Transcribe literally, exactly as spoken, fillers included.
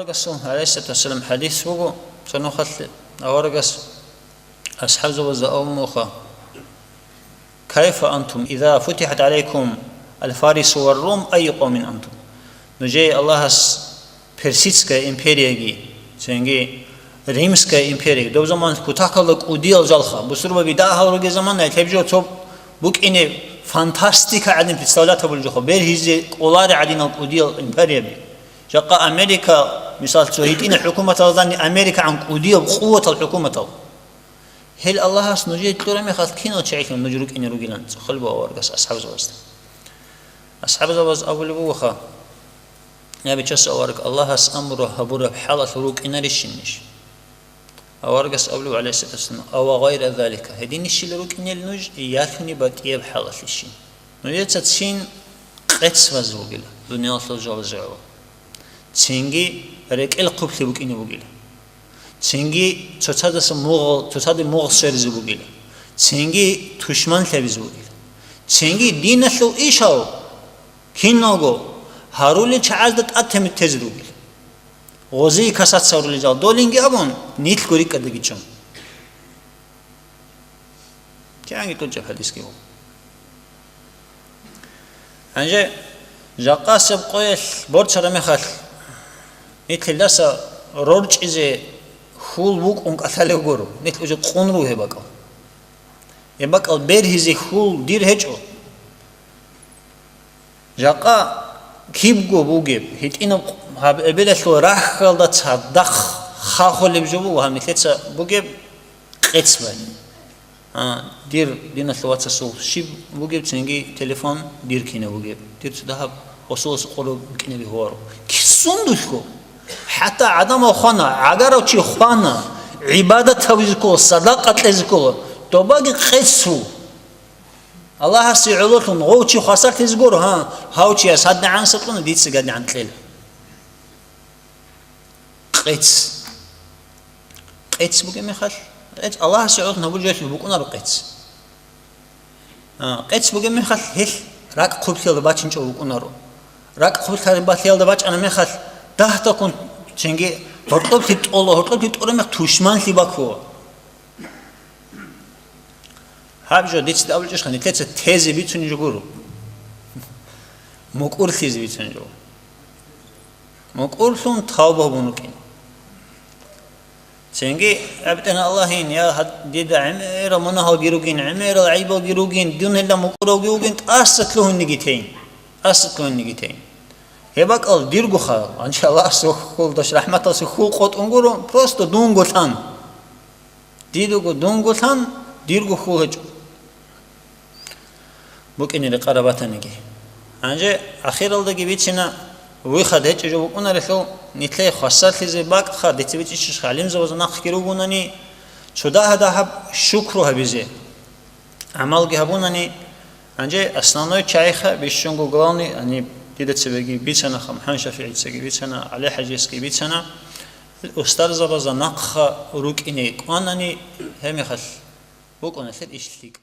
Аварагасул, гӀалайгьиссалату вассалам, хӀадис буго, цо нухалъ аварагас асхӀабзабазда абун буго: «Кайфа антум, иза футихат гӀалайкум аль-Фарису ва Рум, айю къавмин антум?» Нужее Аллагьас Персидская империяги, цинги Римская империяги, доб заман кутакалда кӀудиял жалха, бусурбаби дагьал ругел замана, лъеб жо цо букӀине фантастика гӀадин представлять гьабулеб жоха, бергьизе кӀоларе гӀадинал кӀудиял империяби. Жакъа Америка, мисал, цо гьитӀина хӀукуматалдани АмерикагӀан кӀудияб къуватал хӀукуматал. Гьел Аллагьас нужее кьураб мехалъ кинал чагӀилъун нуж рукӀине ругилан цӀехолеб аварагас асхӀабзабазда. АсхӀабзабаз абулеб бугоха: «Я, Бичасул авараг, Аллагьас амру гьабураб хӀалалъ рукӀинарищин ниж?» Аварагас абулеб, гӀалайгьиссалату вассалам: «Ава гъайра залика, гьединищила рукӀинел нуж, ялъуни батӀияб хӀалалъищин? Нужеца цин къец базе бугила дуниялалъул жалазегӀула, цинги рекӀел хъублъи букӀине бугила, цинги цоцадаса мугъ-, цоцаде мугъ сверизе бугила, цинги тушман лъабизе бугила, цинги диналъул ишал киналго гьарулел чагӀазда тӀад теми-, тезе ругел. Гъозие касац гьарулел жал долинги», – абун, нилъго рикӀкӀадеги чӀун. КигӀанги тӀучӀеб хӀадисги буго. Гьанже жакъасеб къоялъ борцараб мехалъ, нилъ гьелдаса рорчӀизе хьул букӀун кӀалъалев гуро, нилъ уже къун руго гьеб бакӀал. Гьеб бакӀал бергьизе хьул дир гьечӀо. Жакъа кибго бугеб, гьитӀинаб гьаб эбелалъул рахьалда цадахъ хахулеб жо буго гьаб нилъеца бугеб къец бай. А, дир диналъул вацасул щиб бугеб, цинги телефон дир кинаб бугеб. Дир цо дагьаб гъосулас къороб букӀине бегьуларо. Кисундулъго, хӀатта гӀадамал хвана, гӀагарав чи хвана, гӀибадат гьабизе ккола, садакъа кьезе ккола, добаги къец ву. Аллагьасе гӀололъун гъов чи хвасарлъизе гуро, гьа, гьав чияс гьадигӀан сакьуна, дица гьадигӀан кьела. Къец. Къец бугеб мехалъ, къец Аллагьасе гӀололъун гьабулеб жоялъул букӀунаро къец. А, къец бугеб мехалъ, гьелъ ракӀ хъублъиялда бачинчӀого букӀунаро. РакӀ хъублъиялда бачӀана мехалъ, дагьдаккун цинги гьоркьоблъи тӀола, гьоркьоблъи тӀураб мехалъ тушманлъи бакула. Гьаб жо дица абулчӀищха, нилъеца тезе бицунеб жо гуро. МукӀурлъизе бицунеб жо. МукӀурлъун тавба гьабун рукӀин. Цинги, АбтӀана Аллагьин, я гьад-, дида гӀемерал мунагьалги ругин, гӀемерал гӀайибалги ругин, дун гьелда мукӀуравги вугин, тӀаса лъугьунниги тейин. ТӀаса лъугьунниги тейин. Гьеб бакӀал диргоха, анча Аллагьас хьул, даш рахӀматалъе хьул къотӀун гуро, просто дунго лъан. Дидаго дунго лъан, дирго хьул гьечӀо. БукӀине рекъараб батаниги. Гьанже ахиралдаги бицина, выход гьечӀеб жо букӀунарелъул, нилъее хвасарлъизе бакӀха, дица бичӀчӀищха гӀалимзабазул нахъги ругунани, цо дагьа-дагьаб шукру гьабизе. ГӀамалги гьабунани, гьанже основной чагӀиха бищунго главный, гьаниб дида цебеги бицана, ХӀамхӀан ШафигӀицаги бицана, ГӀали ХӀажиясги бицана, устарзабазда нахъа рукӀине кӀванани, гьеб мехалъ букӀуна лъир иш лъикӀ.